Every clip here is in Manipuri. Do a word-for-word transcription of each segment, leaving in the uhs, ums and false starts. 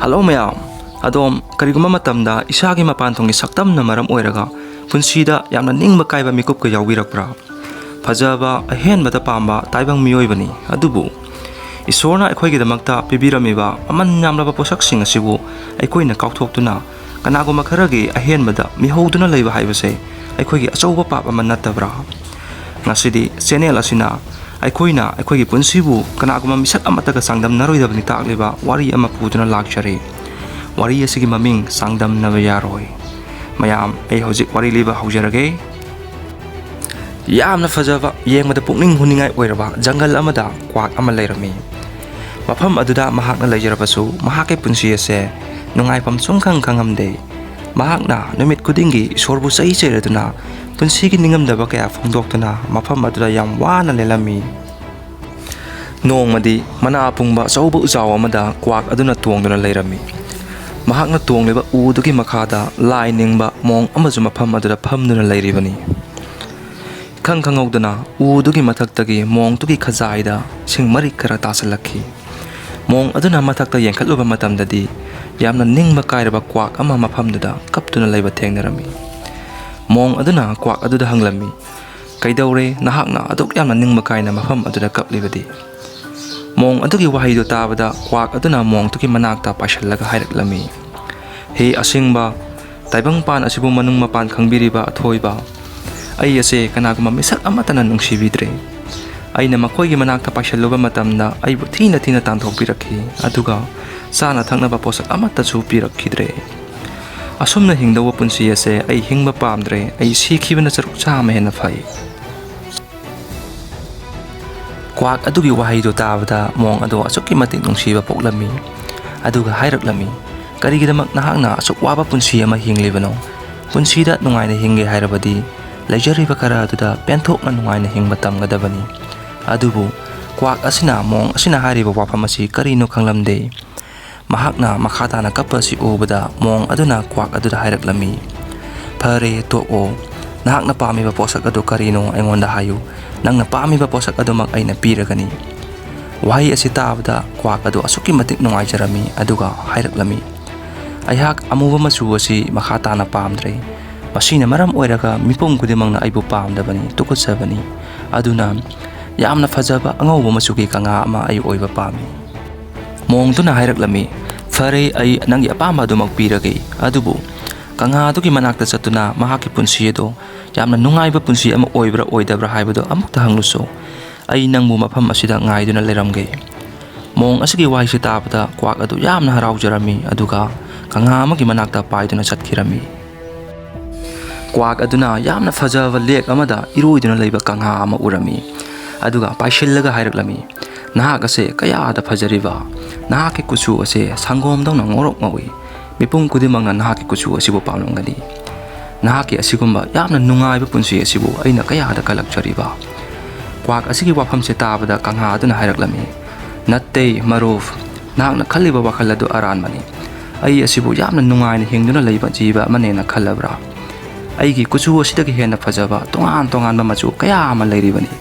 ꯍꯜꯂꯣ ꯃꯌꯥꯝ, ꯑꯗꯣꯝ ꯀꯔꯤꯒꯨꯝꯕ ꯃꯇꯝꯗ ꯏꯁꯥꯒꯤ ꯃꯄꯥꯟ ꯊꯣꯡꯒꯤ ꯁꯛꯇꯝꯅ ꯃꯔꯝ ꯑꯣꯏꯔꯒ ꯄꯨꯟꯁꯤꯗ ꯌꯥꯝꯅ ꯅꯤꯡꯕ ꯀꯥꯏꯕ ꯃꯤꯀꯨꯞꯀ ꯌꯥꯎꯕꯤꯔꯛꯄ꯭ꯔꯥ? ꯐꯖꯕ, ꯑꯍꯦꯟꯕꯗ ꯄꯥꯝꯕ ꯇꯥꯏꯕꯪ ꯃꯤꯑꯣꯏꯕꯅꯤ꯫ ꯑꯗꯨꯕꯨ ꯏꯁꯣꯔꯅ ꯑꯩꯈꯣꯏꯒꯤꯗꯃꯛꯇ ꯄꯤꯕꯤꯔꯝꯃꯤꯕ ꯃꯃꯜ ꯌꯥꯝꯂꯕ ꯄꯣꯠꯁꯛꯁꯤꯡ ꯑꯁꯤꯕꯨ ꯑꯩꯈꯣꯏꯅ ꯀꯥꯎꯊꯣꯛꯇꯨꯅ ꯀꯅꯥꯒꯨꯝꯕ ꯈꯔꯒꯤ ꯑꯍꯦꯟꯕꯗ ꯃꯤꯍꯧꯗꯨꯅ ꯂꯩꯕ ꯍꯥꯏꯕꯁꯦ ꯑꯩꯈꯣꯏꯒꯤ ꯑꯆꯧꯕ ꯄꯥꯞ ꯑꯃ ꯅꯠꯇꯕ꯭ꯔꯥ? ꯉꯁꯤꯗꯤ ꯆꯦꯅꯦꯜ ꯑꯁꯤꯅ ꯑꯩꯈꯣꯏꯅ ꯑꯩꯈꯣꯏꯒꯤ ꯄꯨꯟꯁꯤꯕꯨ ꯀꯅꯥꯒꯨꯝꯕ ꯃꯤꯁꯛ ꯑꯃꯠꯇꯒ ꯆꯥꯡꯗꯝꯅꯔꯣꯏꯗꯕꯅꯤ ꯇꯥꯛꯂꯤꯕ ꯋꯥꯔꯤ ꯑꯃ ꯄꯨꯗꯨꯅ ꯂꯥꯛꯆꯔꯤ꯫ ꯋꯥꯔꯤ ꯑꯁꯤꯒꯤ ꯃꯃꯤꯡ ꯆꯥꯡꯗꯝꯅꯕ ꯌꯥꯔꯣꯏ꯫ ꯃꯌꯥꯝ, ꯑꯩ ꯍꯧꯖꯤꯛ ꯋꯥꯔꯤ ꯂꯤꯕ ꯍꯧꯖꯔꯒꯦ꯫ ꯌꯥꯝꯅ ꯐꯖꯕ, ꯌꯦꯡꯕꯗ ꯄꯨꯛꯅꯤꯡ ꯍꯨꯅꯤꯡꯉꯥꯏ ꯑꯣꯏꯔꯕ ꯖꯪꯒꯜ ꯑꯃꯗ ꯀ꯭ꯋꯥꯛ ꯑꯃ ꯂꯩꯔꯝꯃꯤ꯫ ꯃꯐꯝ ꯑꯗꯨꯗ ꯃꯍꯥꯛꯅ ꯂꯩꯖꯔꯕꯁꯨ, ꯃꯍꯥꯛꯀꯤ ꯄꯨꯟꯁꯤ ꯑꯁꯦ ꯅꯨꯡꯉꯥꯏꯐꯝ ꯁꯨꯡꯈꯪ ꯈꯪꯉꯝꯗꯦ꯫ ꯃꯍꯥꯛꯅ ꯅꯨꯃꯤꯠ ꯈꯨꯗꯤꯡꯒꯤ ꯏꯁꯣꯔꯕꯨ ꯆꯩ ꯆꯩꯔꯗꯨꯅ, ꯄꯨꯟꯁꯤꯒꯤ ꯅꯤꯡꯉꯝꯗꯕ ꯀꯌꯥ ꯐꯣꯡꯗꯣꯛꯇꯨꯅ ꯃꯐꯝ ꯑꯗꯨꯗ ꯌꯥꯝ ꯋꯥꯅ ꯂꯦꯜꯂꯝꯃꯤ꯫ ꯅꯣꯡꯃꯗꯤ ꯃꯅꯥ ꯑꯄꯨꯡꯕ ꯑꯆꯧꯕ ꯎꯖꯥꯎ ꯑꯃꯗ ꯀ꯭ꯋꯥꯛ ꯑꯗꯨꯅ ꯇꯣꯡꯗꯨꯅ ꯂꯩꯔꯝꯃꯤ꯫ ꯃꯍꯥꯛꯅ ꯇꯣꯡꯂꯤꯕ ꯎꯗꯨꯒꯤ ꯃꯈꯥꯗ ꯂꯥꯏ ꯅꯤꯡꯕ ꯃꯣꯡ ꯑꯃꯁꯨ ꯃꯐꯝ ꯑꯗꯨꯗ ꯐꯝꯗꯨꯅ ꯂꯩꯔꯤꯕꯅꯤ꯫ ꯏꯈꯪ ꯈꯪꯍꯧꯗꯅ ꯎꯗꯨꯒꯤ ꯃꯊꯛꯇꯒꯤ ꯃꯣꯡꯗꯨꯒꯤ ꯈꯖꯥꯏꯗ ꯁꯤꯡ ꯃꯔꯤꯛ ꯈꯔ ꯇꯥꯁꯤꯜꯂꯛꯈꯤ꯫ ꯃꯣꯡ ꯑꯗꯨꯅ ꯃꯊꯛꯇ ꯌꯦꯡꯈꯠꯂꯨꯕ ꯃꯇꯝꯗꯗꯤ, ꯌꯥꯝꯅ ꯅꯤꯡꯕ ꯀꯥꯏꯔꯕ ꯀ꯭ꯋꯥꯛ ꯑꯃ ꯃꯐꯝꯗꯨꯗ ꯀꯞꯇꯨꯅ ꯂꯩꯕ ꯊꯦꯡꯅꯔꯝꯃꯤ꯫ ꯃꯣꯡ ꯑꯗꯨꯅ ꯀ꯭ꯋꯥꯛ ꯑꯗꯨꯗ ꯍꯪꯂꯝꯃꯤ, "ꯀꯩꯗꯧꯔꯦ ꯅꯍꯥꯛꯅ ꯑꯗꯨꯛ ꯌꯥꯝꯅ ꯅꯤꯡꯕ ꯀꯥꯏꯅ ꯃꯐꯝ ꯑꯗꯨꯗ ꯀꯞꯂꯤꯕꯗꯤ?" ꯃꯣꯡ ꯑꯗꯨꯒꯤ ꯋꯥꯍꯩꯗꯨ ꯇꯥꯕꯗ, ꯀ꯭ꯋꯥꯛ ꯑꯗꯨꯅ ꯃꯣꯡꯗꯨꯒꯤ ꯃꯅꯥꯛꯇ ꯄꯥꯏꯁꯤꯜꯂꯒ ꯍꯥꯏꯔꯛꯂꯝꯃꯤ, "ꯍꯦ ꯑꯁꯦꯡꯕ ꯇꯥꯏꯕꯪꯄꯥꯟ ꯑꯁꯤꯕꯨ ꯃꯅꯨꯡ ꯃꯄꯥꯟ ꯈꯪꯕꯤꯔꯤꯕ ꯑꯊꯣꯏꯕ, ꯑꯩ ꯑꯁꯦ ꯀꯅꯥꯒꯨꯝꯕ ꯃꯤꯁꯛ ꯑꯃꯠꯇꯅ ꯅꯨꯡꯁꯤꯕꯤꯗ꯭ꯔꯦ꯫ ꯑꯩꯅ ꯃꯈꯣꯏꯒꯤ ꯃꯅꯥꯛꯇ ꯄꯥꯏꯁꯤꯜꯂꯨꯕ ꯃꯇꯝꯗ ꯑꯩꯕꯨ ꯊꯤꯅ ꯊꯤꯅ ꯇꯥꯟꯊꯣꯛꯄꯤꯔꯛꯈꯤ, ꯑꯗꯨꯒ ꯆꯥꯅ ꯊꯛꯅꯕ ꯄꯣꯠꯁꯛ ꯑꯃꯠꯇꯁꯨ ꯄꯤꯔꯛꯈꯤꯗ꯭ꯔꯦ꯫ ꯑꯁꯨꯝꯅ ꯍꯤꯡꯗꯧꯕ ꯄꯨꯟꯁꯤ ꯑꯁꯦ ꯑꯩ ꯍꯤꯡꯕ ꯄꯥꯝꯗ꯭ꯔꯦ꯫ ꯑꯩ ꯁꯤꯈꯤꯕꯅ ꯁꯔꯨꯛ ꯆꯥꯝꯃ ꯍꯦꯟꯅ ꯐꯩ꯫" ꯀ꯭ꯋꯥꯛ ꯑꯗꯨꯒꯤ ꯋꯥꯍꯩꯗꯨ ꯇꯥꯕꯗ ꯃꯣꯡ ꯑꯗꯨ ꯑꯁꯨꯛꯀꯤ ꯃꯇꯤꯛ ꯅꯨꯡꯁꯤꯕ ꯄꯣꯛꯂꯝꯃꯤ꯫ ꯑꯗꯨꯒ ꯍꯥꯏꯔꯛꯂꯝꯃꯤ, "ꯀꯔꯤꯒꯤꯗꯃꯛ ꯅꯍꯥꯛꯅ ꯑꯁꯨꯛ ꯋꯥꯕ ꯄꯨꯟꯁꯤ ꯑꯃ ꯍꯤꯡꯂꯤꯕꯅꯣ? ꯄꯨꯟꯁꯤꯗ ꯅꯨꯡꯉꯥꯏꯅ ꯍꯤꯡꯒꯦ ꯍꯥꯏꯔꯕꯗꯤ ꯂꯩꯖꯔꯤꯕ ꯈꯔ ꯑꯗꯨꯗ ꯄꯦꯟꯊꯣꯛꯅ ꯅꯨꯡꯉꯥꯏꯅ ꯍꯤꯡꯕ ꯇꯝꯒꯗꯕꯅꯤ꯫" ꯑꯗꯨꯕꯨ ꯀ꯭ꯋꯥꯛ ꯑꯁꯤꯅ ꯃꯣꯡ ꯑꯁꯤꯅ ꯍꯥꯏꯔꯤꯕ ꯋꯥꯐꯝ ꯑꯁꯤ ꯀꯔꯤꯅꯣ ꯈꯪꯂꯝꯗꯦ꯫ ꯃꯍꯥꯛꯅ ꯃꯈꯥ ꯇꯥꯅ ꯀꯞꯄ ꯑꯁꯤ ꯎꯕꯗ ꯃꯣꯡ ꯑꯗꯨꯅ ꯀ꯭ꯋꯥꯛ ꯑꯗꯨꯗ ꯍꯥꯏꯔꯛꯂꯝꯃꯤ, "ꯐꯔꯦ, ꯇꯣꯛꯑꯣ꯫ ꯅꯍꯥꯛꯅ ꯄꯥꯝꯃꯤꯕ ꯄꯣꯠꯁꯛ ꯑꯗꯨ ꯀꯔꯤꯅꯣ ꯑꯩꯉꯣꯟꯗ ꯍꯥꯏꯌꯨ꯫ ꯅꯪꯅ ꯄꯥꯝꯃꯤꯕ ꯄꯣꯠꯁꯛ ꯑꯗꯨꯃꯛ ꯑꯩꯅ ꯄꯤꯔꯒꯅꯤ꯫" ꯋꯥꯍꯩ ꯑꯁꯤ ꯇꯥꯕꯗ ꯀ꯭ꯋꯥꯛ ꯑꯗꯨ ꯑꯁꯨꯛꯀꯤ ꯃꯇꯤꯛ ꯅꯨꯡꯉꯥꯏꯖꯔꯝꯃꯤ, ꯑꯗꯨꯒ ꯍꯥꯏꯔꯛꯂꯝꯃꯤ, "ꯑꯩꯍꯥꯛ ꯑꯃꯨꯕ ꯃꯆꯨ ꯑꯁꯤ ꯃꯈꯥ ꯇꯥꯅ ꯄꯥꯝꯗ꯭ꯔꯦ꯫ ꯃꯁꯤꯅ ꯃꯔꯝ ꯑꯣꯏꯔꯒ ꯃꯤꯄꯨꯝ ꯈꯨꯗꯤꯡꯃꯛꯅ ꯑꯩꯕꯨ ꯄꯥꯝꯗꯕꯅꯤ, ꯇꯨꯀꯠꯆꯕꯅꯤ꯫ ꯑꯗꯨꯅ ꯌꯥꯝꯅ ꯐꯖꯕ ꯑꯉꯧꯕ ꯃꯆꯨꯒꯤ ꯀꯪꯉꯥ ꯑꯃ ꯑꯩ ꯑꯣꯏꯕ ꯄꯥꯝꯃꯤ꯫" ꯃꯣꯡꯗꯨꯅ ꯍꯥꯏꯔꯛꯂꯝꯃꯤ, "ꯐꯔꯦ, ꯑꯩ ꯅꯪꯒꯤ ꯑꯄꯥꯝꯕ ꯑꯗꯨꯃꯛ ꯄꯤꯔꯒꯦ꯫ ꯑꯗꯨꯕꯨ ꯀꯪꯉꯥ ꯑꯗꯨꯒꯤ ꯃꯅꯥꯛꯇ ꯆꯠꯇꯨꯅ ꯃꯍꯥꯛꯀꯤ ꯄꯨꯟꯁꯤ ꯑꯗꯨ ꯌꯥꯝꯅ ꯅꯨꯡꯉꯥꯏꯕ ꯄꯨꯟꯁꯤ ꯑꯃ ꯑꯣꯏꯕ꯭ꯔꯥ ꯑꯣꯏꯗꯕ꯭ꯔꯥ ꯍꯥꯏꯕꯗꯨ ꯑꯃꯨꯛꯇ ꯍꯪꯂꯨꯁꯨ꯫ ꯑꯩ ꯅꯪꯕꯨ ꯃꯐꯝ ꯑꯁꯤꯗ ꯉꯥꯏꯗꯨꯅ ꯂꯩꯔꯝꯒꯦ꯫" ꯃꯣꯡ ꯑꯁꯤꯒꯤ ꯋꯥꯍꯩꯁꯤ ꯇꯥꯕꯗ ꯀ꯭ꯋꯥꯛ ꯑꯗꯨ ꯌꯥꯝꯅ ꯍꯔꯥꯎꯖꯔꯝꯃꯤ, ꯑꯗꯨꯒ ꯀꯪꯉꯥ ꯑꯃꯒꯤ ꯃꯅꯥꯛꯇ ꯄꯥꯏꯗꯨꯅ ꯆꯠꯈꯤꯔꯝꯃꯤ꯫ ꯀ꯭ꯋꯥꯛ ꯑꯗꯨꯅ ꯌꯥꯝꯅ ꯐꯖꯕ ꯂꯦꯛ ꯑꯃꯗ ꯏꯔꯣꯏꯗꯨꯅ ꯂꯩꯕ ꯀꯪꯉꯥ ꯑꯃ ꯎꯔꯝꯃꯤ, ꯑꯗꯨꯒ ꯄꯥꯏꯁꯤꯜꯂꯒ ꯍꯥꯏꯔꯛꯂꯝꯃꯤ, "ꯅꯍꯥꯛ ꯑꯁꯦ ꯀꯌꯥꯗ ꯐꯖꯔꯤꯕ! ꯅꯍꯥꯛꯀꯤ ꯀꯨꯆꯨ ꯑꯁꯦ ꯁꯪꯒꯣꯝꯗꯧꯅ ꯉꯧꯔꯣꯛ ꯉꯧꯏ꯫ ꯃꯤꯄꯨꯝ ꯈꯨꯗꯤꯡꯃꯛꯅ ꯅꯍꯥꯛꯀꯤ ꯀꯨꯆꯨ ꯑꯁꯤꯕꯨ ꯄꯥꯝꯂꯝꯒꯅꯤ꯫ ꯅꯍꯥꯛꯀꯤ ꯑꯁꯤꯒꯨꯝꯕ ꯌꯥꯝꯅ ꯅꯨꯡꯉꯥꯏꯕ ꯄꯨꯟꯁꯤ ꯑꯁꯤꯕꯨ ꯑꯩꯅ ꯀꯌꯥꯗ ꯀꯜꯂꯛꯆꯔꯤꯕ!" ꯀ꯭ꯋꯥꯛ ꯑꯁꯤꯒꯤ ꯋꯥꯐꯝꯁꯦ ꯇꯥꯕꯗ ꯀꯪꯉꯥ ꯑꯗꯨꯅ ꯍꯥꯏꯔꯛꯂꯝꯃꯤ, "ꯅꯠꯇꯦ, ꯃꯔꯨꯞ, ꯅꯍꯥꯛꯅ ꯈꯜꯂꯤꯕ ꯋꯥꯈꯜ ꯑꯗꯨ ꯑꯔꯥꯟꯕꯅꯤ꯫ ꯑꯩ ꯑꯁꯤꯕꯨ ꯌꯥꯝꯅ ꯅꯨꯡꯉꯥꯏꯅ ꯍꯤꯡꯗꯨꯅ ꯂꯩꯕ ꯖꯤꯕ ꯑꯃꯅꯦꯅ ꯈꯜꯂꯕ꯭ꯔꯥ? ꯑꯩꯒꯤ ꯀꯨꯆꯨ ꯑꯁꯤꯗꯒꯤ ꯍꯦꯟꯅ ꯐꯖꯕ ꯇꯣꯉꯥꯟ ꯇꯣꯉꯥꯟꯕ ꯃꯆꯨ ꯀꯌꯥ ꯑꯃ ꯂꯩꯔꯤꯕꯅꯤ꯫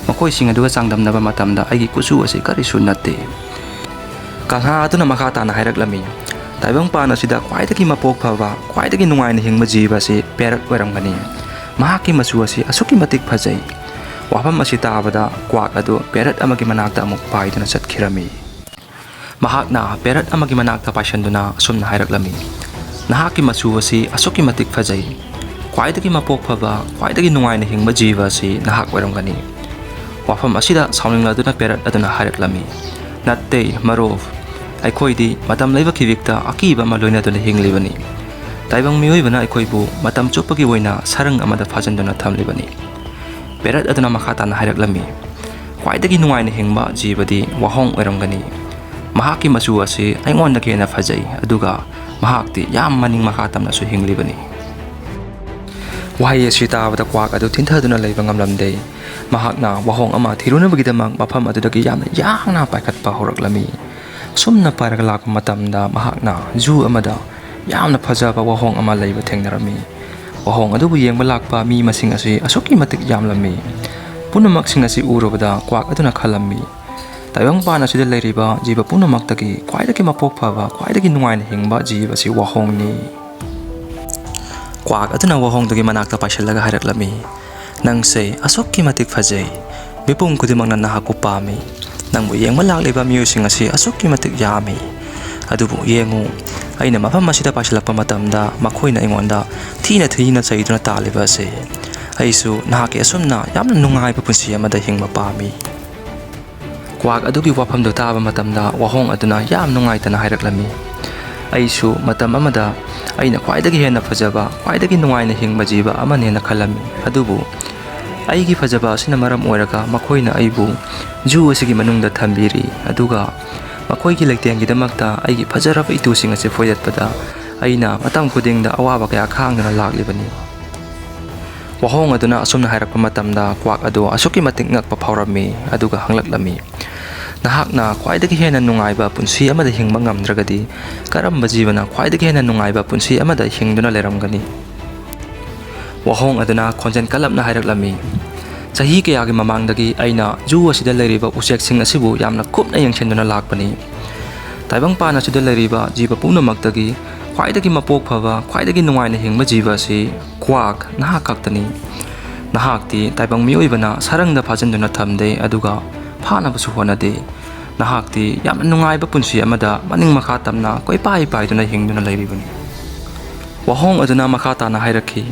ꯃꯈꯣꯏꯁꯤꯡ ꯑꯗꯨꯒ ꯆꯥꯡꯗꯝꯅꯕ ꯃꯇꯝꯗ ꯑꯩꯒꯤ ꯀꯨꯆꯨ ꯑꯁꯤ ꯀꯔꯤꯁꯨ ꯅꯠꯇꯦ꯫" ꯀꯪꯉꯥ ꯑꯗꯨꯅ ꯃꯈꯥ ꯇꯥꯅ ꯍꯥꯏꯔꯛꯂꯝꯃꯤ, "ꯇꯥꯏꯕꯪꯄꯥꯟ ꯑꯁꯤꯗ ꯈ꯭ꯋꯥꯏꯗꯒꯤ ꯃꯄꯣꯛ ꯐꯕ, ꯈ꯭ꯋꯥꯏꯗꯒꯤ ꯅꯨꯡꯉꯥꯏꯅ ꯍꯤꯡꯕ ꯖꯤꯕ ꯑꯁꯤ ꯄꯦꯔꯠ ꯑꯣꯏꯔꯝꯒꯅꯤ꯫ ꯃꯍꯥꯛꯀꯤ ꯃꯆꯨ ꯑꯁꯤ ꯑꯁꯨꯛꯀꯤ ꯃꯇꯤꯛ ꯐꯖꯩ꯫" ꯋꯥꯐꯝ ꯑꯁꯤ ꯇꯥꯕꯗ ꯀ꯭ꯋꯥꯛ ꯑꯗꯨ ꯄꯦꯔꯠ ꯑꯃꯒꯤ ꯃꯅꯥꯛꯇ ꯑꯃꯨꯛ ꯄꯥꯏꯗꯨꯅ ꯆꯠꯈꯤꯔꯝꯃꯤ꯫ ꯃꯍꯥꯛꯅ ꯄꯦꯔꯠ ꯑꯃꯒꯤ ꯃꯅꯥꯛꯇ ꯄꯥꯏꯁꯟꯗꯨꯅ ꯑꯁꯨꯝꯅ ꯍꯥꯏꯔꯛꯂꯝꯃꯤ, "ꯅꯍꯥꯛꯀꯤ ꯃꯆꯨ ꯑꯁꯤ ꯑꯁꯨꯛꯀꯤ ꯃꯇꯤꯛ ꯐꯖꯩ꯫ ꯈ꯭ꯋꯥꯏꯗꯒꯤ ꯃꯄꯣꯛ ꯐꯕ, ꯈ꯭ꯋꯥꯏꯗꯒꯤ ꯅꯨꯡꯉꯥꯏꯅ ꯍꯤꯡꯕ ꯖꯤꯕ ꯑꯁꯤ ꯅꯍꯥꯛ ꯑꯣꯏꯔꯝꯒꯅꯤ꯫" ꯋꯥꯐꯝ ꯑꯁꯤꯗ ꯁꯥꯎꯅꯤꯡꯂꯗꯨꯅ ꯄꯦꯔꯠ ꯑꯗꯨꯅ ꯍꯥꯏꯔꯛꯂꯝꯃꯤ, "ꯅꯠꯇꯦ, ꯃꯔꯨꯞ, ꯑꯩꯈꯣꯏꯗꯤ ꯃꯇꯝ ꯂꯩꯕ ꯈꯤꯕꯤꯛꯇ ꯑꯀꯤꯕ ꯑꯃ ꯂꯣꯏꯅꯗꯨꯅ ꯍꯤꯡꯂꯤꯕꯅꯤ꯫ ꯇꯥꯏꯕꯪ ꯃꯤꯑꯣꯏꯕꯅ ꯑꯩꯈꯣꯏꯕꯨ ꯃꯇꯝ ꯆꯨꯞꯄꯒꯤ ꯑꯣꯏꯅ ꯁꯔꯪ ꯑꯃꯗ ꯐꯥꯖꯤꯟꯗꯨꯅ ꯊꯝꯂꯤꯕꯅꯤ꯫" ꯄꯦꯔꯠ ꯑꯗꯨꯅ ꯃꯈꯥ ꯇꯥꯅ ꯍꯥꯏꯔꯛꯂꯝꯃꯤ, "ꯈ꯭ꯋꯥꯏꯗꯒꯤ ꯅꯨꯡꯉꯥꯏꯅ ꯍꯤꯡꯕ ꯖꯤꯕꯗꯤ ꯋꯥꯍꯣꯡ ꯑꯣꯏꯔꯝꯒꯅꯤ꯫ ꯃꯍꯥꯛꯀꯤ ꯃꯆꯨ ꯑꯁꯤ ꯑꯩꯉꯣꯟꯗꯒꯤ ꯍꯦꯟꯅ ꯐꯖꯩ, ꯑꯗꯨꯒ ꯃꯍꯥꯛꯇꯤ ꯌꯥꯝ ꯃꯅꯤꯡ ꯃꯈꯥ ꯇꯝꯅꯁꯨ ꯍꯤꯡꯂꯤꯕꯅꯤ꯫" ꯋꯥꯍꯩ ꯑꯁꯤ ꯇꯥꯕꯗ ꯀ꯭ꯋꯥꯛ ꯑꯗꯨ ꯊꯤꯟꯊꯗꯨꯅ ꯂꯩꯕ ꯉꯝꯂꯝꯗꯦ꯫ ꯃꯍꯥꯛꯅ ꯋꯥꯍꯣꯡ ꯑꯃ ꯊꯤꯔꯨꯅꯕꯒꯤꯗꯃꯛ ꯃꯐꯝ ꯑꯗꯨꯗꯒꯤ ꯌꯥꯝꯅ ꯌꯥꯡꯅ ꯄꯥꯏꯈꯠꯄ ꯍꯧꯔꯛꯂꯝꯃꯤ꯫ ꯑꯁꯨꯝꯅ ꯄꯥꯏꯔꯒ ꯂꯥꯛꯄ ꯃꯇꯝꯗ ꯃꯍꯥꯛꯅ ꯖꯨ ꯑꯃꯗ ꯌꯥꯝꯅ ꯐꯖꯕ ꯋꯥꯍꯣꯡ ꯑꯃ ꯂꯩꯕ ꯊꯦꯡꯅꯔꯝꯃꯤ꯫ ꯋꯥꯍꯣꯡ ꯑꯗꯨꯕꯨ ꯌꯦꯡꯕ ꯂꯥꯛꯄ ꯃꯤ ꯃꯁꯤꯡ ꯑꯁꯤ ꯑꯁꯨꯛꯀꯤ ꯃꯇꯤꯛ ꯌꯥꯝꯂꯝꯃꯤ꯫ ꯄꯨꯝꯅꯃꯛꯁꯤꯡ ꯑꯁꯤ ꯎꯔꯨꯕꯗ ꯀ꯭ꯋꯥꯛ ꯑꯗꯨꯅ ꯈꯜꯂꯝꯃꯤ, ꯇꯥꯏꯕꯪꯄꯥꯟ ꯑꯁꯤꯗ ꯂꯩꯔꯤꯕ ꯖꯤꯕ ꯄꯨꯝꯅꯃꯛꯇꯒꯤ ꯈ꯭ꯋꯥꯏꯗꯒꯤ ꯃꯄꯣꯛ ꯐꯕ, ꯈ꯭ꯋꯥꯏꯗꯒꯤ ꯅꯨꯡꯉꯥꯏꯅ ꯍꯤꯡꯕ ꯖꯤꯕ ꯑꯁꯤ ꯋꯥꯍꯣꯡꯅꯤ꯫ ꯀ꯭ꯋꯥꯛ ꯑꯗꯨꯅ ꯋꯥꯍꯣꯡꯗꯨꯒꯤ ꯃꯅꯥꯛꯇ ꯄꯥꯏꯁꯤꯜꯂꯒ ꯍꯥꯏꯔꯛꯂꯝꯃꯤ, "ꯅꯪꯁꯦ ꯑꯁꯨꯛꯀꯤ ꯃꯇꯤꯛ ꯐꯖꯩ꯫ ꯃꯤꯄꯨꯝ ꯈꯨꯗꯤꯡꯃꯛꯅ ꯅꯍꯥꯛꯄꯨ ꯄꯥꯝꯃꯤ꯫ ꯅꯪꯕꯨ ꯌꯦꯡꯕ ꯂꯥꯛꯂꯤꯕ ꯃꯤꯑꯣꯏꯁꯤꯡ ꯑꯁꯤ ꯑꯁꯨꯛꯀꯤ ꯃꯇꯤꯛ ꯌꯥꯝꯃꯤ꯫ ꯑꯗꯨꯕꯨ ꯌꯦꯡꯉꯨ, ꯑꯩꯅ ꯃꯐꯝ ꯑꯁꯤꯗ ꯄꯥꯏꯁꯤꯜꯂꯛꯄ ꯃꯇꯝꯗ ꯃꯈꯣꯏꯅ ꯑꯩꯉꯣꯟꯗ ꯊꯤꯅ ꯊꯤꯅ ꯆꯩꯗꯨꯅ ꯇꯥꯜꯂꯤꯕ ꯑꯁꯦ꯫ ꯑꯩꯁꯨ ꯅꯍꯥꯛꯀꯤ ꯑꯁꯨꯝꯅ ꯌꯥꯝꯅ ꯅꯨꯡꯉꯥꯏꯕ ꯄꯨꯟꯁꯤ ꯑꯃꯗ ꯍꯤꯡꯕ ꯄꯥꯝꯃꯤ꯫" ꯀ꯭ꯋꯥꯛ ꯑꯗꯨꯒꯤ ꯋꯥꯐꯝꯗꯨ ꯇꯥꯕ ꯃꯇꯝꯗ ꯋꯥꯍꯣꯡ ꯑꯗꯨꯅ ꯌꯥꯝ ꯅꯨꯡꯉꯥꯏꯇꯅ ꯍꯥꯏꯔꯛꯂꯝꯃꯤ, "ꯑꯩꯁꯨ ꯃꯇꯝ ꯑꯃꯗ ꯑꯩꯅ ꯈ꯭ꯋꯥꯏꯗꯒꯤ ꯍꯦꯟꯅ ꯐꯖꯕ, ꯈ꯭ꯋꯥꯏꯗꯒꯤ ꯅꯨꯡꯉꯥꯏꯅ ꯍꯤꯡꯕ ꯖꯤꯕ ꯑꯃꯅꯦꯅ ꯈꯜꯂꯝꯃꯤ꯫ ꯑꯗꯨꯕꯨ ꯑꯩꯒꯤ ꯐꯖꯕ ꯑꯁꯤꯅ ꯃꯔꯝ ꯑꯣꯏꯔꯒ ꯃꯈꯣꯏꯅ ꯑꯩꯕꯨ ꯖꯨ ꯑꯁꯤꯒꯤ ꯃꯅꯨꯡꯗ ꯊꯝꯕꯤꯔꯤ꯫ ꯑꯗꯨꯒ ꯃꯈꯣꯏꯒꯤ ꯂꯩꯇꯦꯡꯒꯤꯗꯃꯛꯇ ꯑꯩꯒꯤ ꯐꯖꯔꯕ ꯏꯇꯨꯁꯤꯡ ꯑꯁꯤ ꯐꯣꯏꯗꯠꯄꯗ ꯑꯩꯅ ꯃꯇꯝ ꯈꯨꯗꯤꯡꯗ ꯑꯋꯥꯕ ꯀꯌꯥ ꯈꯥꯡꯗꯨꯅ ꯂꯥꯛꯂꯤꯕꯅꯤ꯫" ꯋꯥꯍꯣꯡ ꯑꯗꯨꯅ ꯑꯁꯨꯝꯅ ꯍꯥꯏꯔꯛꯄ ꯃꯇꯝꯗ ꯀ꯭ꯋꯥꯛ ꯑꯗꯨ ꯑꯁꯨꯛꯀꯤ ꯃꯇꯤꯛ ꯉꯛꯄ ꯐꯥꯎꯔꯝꯃꯤ, ꯑꯗꯨꯒ ꯍꯪꯂꯛꯂꯝꯃꯤ, "ꯅꯍꯥꯛꯅ ꯈ꯭ꯋꯥꯏꯗꯒꯤ ꯍꯦꯟꯅ ꯅꯨꯡꯉꯥꯏꯕ ꯄꯨꯟꯁꯤ ꯑꯃꯗ ꯍꯤꯡꯕ ꯉꯝꯗ꯭ꯔꯒꯗꯤ ꯀꯔꯝꯕ ꯖꯤꯕꯅ ꯈ꯭ꯋꯥꯏꯗꯒꯤ ꯍꯦꯟꯅ ꯅꯨꯡꯉꯥꯏꯕ ꯄꯨꯟꯁꯤ ꯑꯃꯗ ꯍꯤꯡꯗꯨꯅ ꯂꯩꯔꯝꯒꯅꯤ?" ꯋꯥꯍꯣꯡ ꯑꯗꯨꯅ ꯈꯣꯟꯖꯦꯜ ꯀꯜꯂꯞꯅ ꯍꯥꯏꯔꯛꯂꯝꯃꯤ, "ꯆꯍꯤ ꯀꯌꯥꯒꯤ ꯃꯃꯥꯡꯗꯒꯤ ꯑꯩꯅ ꯖꯨ ꯑꯁꯤꯗ ꯂꯩꯔꯤꯕ ꯎꯆꯦꯛꯁꯤꯡ ꯑꯁꯤꯕꯨ ꯌꯥꯝꯅ ꯀꯨꯞꯅ ꯌꯦꯡꯁꯤꯟꯗꯨꯅ ꯂꯥꯛꯄꯅꯤ꯫ ꯇꯥꯏꯕꯪꯄꯥꯟ ꯑꯁꯤꯗ ꯂꯩꯔꯤꯕ ꯖꯤꯕ ꯄꯨꯝꯅꯃꯛꯇꯒꯤ ꯈ꯭ꯋꯥꯏꯗꯒꯤ ꯃꯄꯣꯛ ꯐꯕ, ꯈ꯭ꯋꯥꯏꯗꯒꯤ ꯅꯨꯡꯉꯥꯏꯅ ꯍꯤꯡꯕ ꯖꯤꯕ ꯑꯁꯤ ꯀ꯭ꯋꯥꯛ, ꯅꯍꯥꯛ ꯈꯛꯇꯅꯤ꯫ ꯅꯍꯥꯛꯇꯤ ꯇꯥꯏꯕꯪ ꯃꯤꯑꯣꯏꯕꯅ ꯁꯔꯪꯗ ꯐꯥꯖꯤꯟꯗꯨꯅ ꯊꯝꯗꯦ, ꯑꯗꯨꯒ ꯐꯥꯅꯕꯁꯨ ꯍꯣꯠꯅꯗꯦ꯫ ꯅꯍꯥꯛꯇꯤ ꯌꯥꯝꯅ ꯅꯨꯡꯉꯥꯏꯕ ꯄꯨꯟꯁꯤ ꯑꯃꯗ ꯃꯅꯤꯡ ꯃꯈꯥ ꯇꯝꯅ ꯀꯣꯏꯄꯥꯏ ꯄꯥꯏꯗꯨꯅ ꯍꯤꯡꯗꯨꯅ ꯂꯩꯔꯤꯕꯅꯤ꯫" ꯋꯥꯍꯣꯡ ꯑꯗꯨꯅ ꯃꯈꯥ ꯇꯥꯅ ꯍꯥꯏꯔꯛꯈꯤ,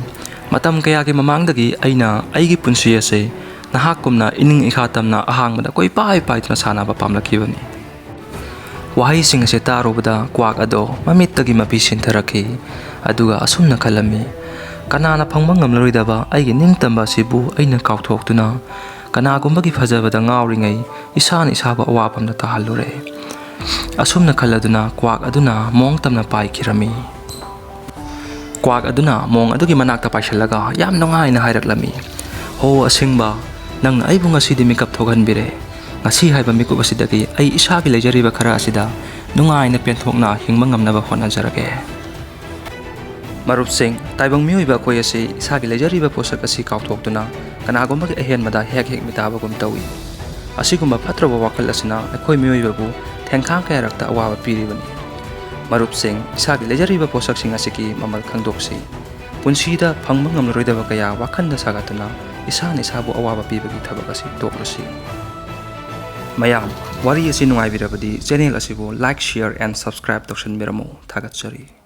"ꯃꯇꯝ ꯀꯌꯥꯒꯤ ꯃꯃꯥꯡꯗꯒꯤ ꯑꯩꯅ ꯑꯩꯒꯤ ꯄꯨꯟꯁꯤ ꯑꯁꯦ ꯅꯍꯥꯛꯀꯨꯝꯅ ꯏꯅꯤꯡ ꯏꯈꯥ ꯇꯝꯅ ꯑꯍꯥꯡꯕꯗ ꯀꯣꯏꯄꯥꯏ ꯄꯥꯏꯗꯨꯅ ꯁꯥꯟꯅꯕ ꯄꯥꯝꯂꯛꯈꯤꯕꯅꯤ꯫" ꯋꯥꯍꯩꯁꯤꯡ ꯑꯁꯤ ꯇꯥꯔꯨꯕꯗ ꯀ꯭ꯋꯥꯛ ꯑꯗꯣ ꯃꯃꯤꯠꯇꯒꯤ ꯃꯄꯤ ꯁꯤꯟꯊꯔꯛꯈꯤ꯫ ꯑꯗꯨꯒ ꯑꯁꯨꯝꯅ ꯈꯜꯂꯝꯃꯤ, "ꯀꯅꯥꯅ ꯐꯪꯕ ꯉꯝꯂꯔꯣꯏꯗꯕ ꯑꯩꯒꯤ ꯅꯤꯡꯇꯝꯕ ꯑꯁꯤꯕꯨ ꯑꯩꯅ ꯀꯥꯎꯊꯣꯛꯇꯨꯅ ꯀꯅꯥꯒꯨꯝꯕꯒꯤ ꯐꯖꯕꯗ ꯉꯥꯎꯔꯤꯉꯩ ꯏꯁꯥꯅ ꯏꯁꯥꯕꯨ ꯑꯋꯥꯐꯝꯗ ꯇꯥꯍꯜꯂꯨꯔꯦ꯫" ꯑꯁꯨꯝꯅ ꯈꯜꯂꯗꯨꯅ ꯀ꯭ꯋꯥꯛ ꯑꯗꯨꯅ ꯃꯑꯣꯡ ꯇꯝꯅ ꯄꯥꯏꯈꯤꯔꯝꯃꯤ꯫ ꯀ꯭ꯋꯥꯛ ꯑꯗꯨꯅ ꯃꯣꯡ ꯑꯗꯨꯒꯤ ꯃꯅꯥꯛꯇ ꯄꯥꯏꯁꯤꯜꯂꯒ ꯌꯥꯝ ꯅꯨꯡꯉꯥꯏꯅ ꯍꯥꯏꯔꯛꯂꯝꯃꯤ, "ꯍꯣ ꯑꯁꯦꯡꯕ, ꯅꯪꯅ ꯑꯩꯕꯨ ꯉꯁꯤꯗꯤ ꯃꯤꯀꯞ ꯊꯣꯛꯍꯟꯕꯤꯔꯦ꯫ ꯉꯁꯤ ꯍꯥꯏꯕ ꯃꯤꯀꯨꯞ ꯑꯁꯤꯗꯒꯤ ꯑꯩ ꯏꯁꯥꯒꯤ ꯂꯩꯖꯔꯤꯕ ꯈꯔ ꯑꯁꯤꯗ ꯅꯨꯡꯉꯥꯏꯅ ꯄꯦꯟꯊꯣꯛꯅ ꯍꯤꯡꯕ ꯉꯝꯅꯕ ꯍꯣꯠꯅꯖꯔꯒꯦ꯫" ꯃꯔꯨꯞꯁꯤꯡ, ꯇꯥꯏꯕꯪ ꯃꯤꯑꯣꯏꯕ ꯑꯩꯈꯣꯏ ꯑꯁꯤ ꯏꯁꯥꯒꯤ ꯂꯩꯖꯔꯤꯕ ꯄꯣꯠꯁꯛ ꯑꯁꯤ ꯀꯥꯎꯊꯣꯛꯇꯨꯅ ꯀꯅꯥꯒꯨꯝꯕꯒꯤ ꯑꯍꯦꯟꯕꯗ ꯍꯦꯛ ꯍꯦꯛ ꯃꯤꯇꯥꯕꯒꯨꯝ ꯇꯧꯏ꯫ ꯑꯁꯤꯒꯨꯝꯕ ꯐꯠꯇ꯭ꯔꯕ ꯋꯥꯈꯜ ꯑꯁꯤꯅ ꯑꯩꯈꯣꯏ ꯃꯤꯑꯣꯏꯕꯕꯨ ꯊꯦꯡꯈꯥꯡ ꯀꯌꯥꯔꯛꯇ ꯑꯋꯥꯕ ꯄꯤꯔꯤꯕꯅꯤ꯫ ꯃꯔꯨꯞꯁꯤꯡ, ꯏꯁꯥꯒꯤ ꯂꯩꯖꯔꯤꯕ ꯄꯣꯠꯁꯛꯁꯤꯡ ꯑꯁꯤꯒꯤ ꯃꯃꯜ ꯈꯪꯗꯣꯛꯁꯤ꯫ ꯄꯨꯟꯁꯤꯗ ꯐꯪꯕ ꯉꯝꯂꯔꯣꯏꯗꯕ ꯀꯌꯥ ꯋꯥꯈꯜꯗ ꯁꯥꯒꯠꯇꯨꯅ ꯏꯁꯥꯅ ꯏꯁꯥꯕꯨ ꯑꯋꯥꯕ ꯄꯤꯕꯒꯤ ꯊꯕꯛ ꯑꯁꯤ ꯇꯣꯛꯂꯁꯤ꯫ ꯃꯌꯥꯝ, ꯋꯥꯔꯤ ꯑꯁꯤ ꯅꯨꯡꯉꯥꯏꯕꯤꯔꯕꯗꯤ channel ꯑꯁꯤꯕꯨ like, share and subscribe ꯇꯧꯁꯟꯕꯤꯔꯝꯃꯨ꯫ ꯊꯥꯒꯠꯆꯔꯤ꯫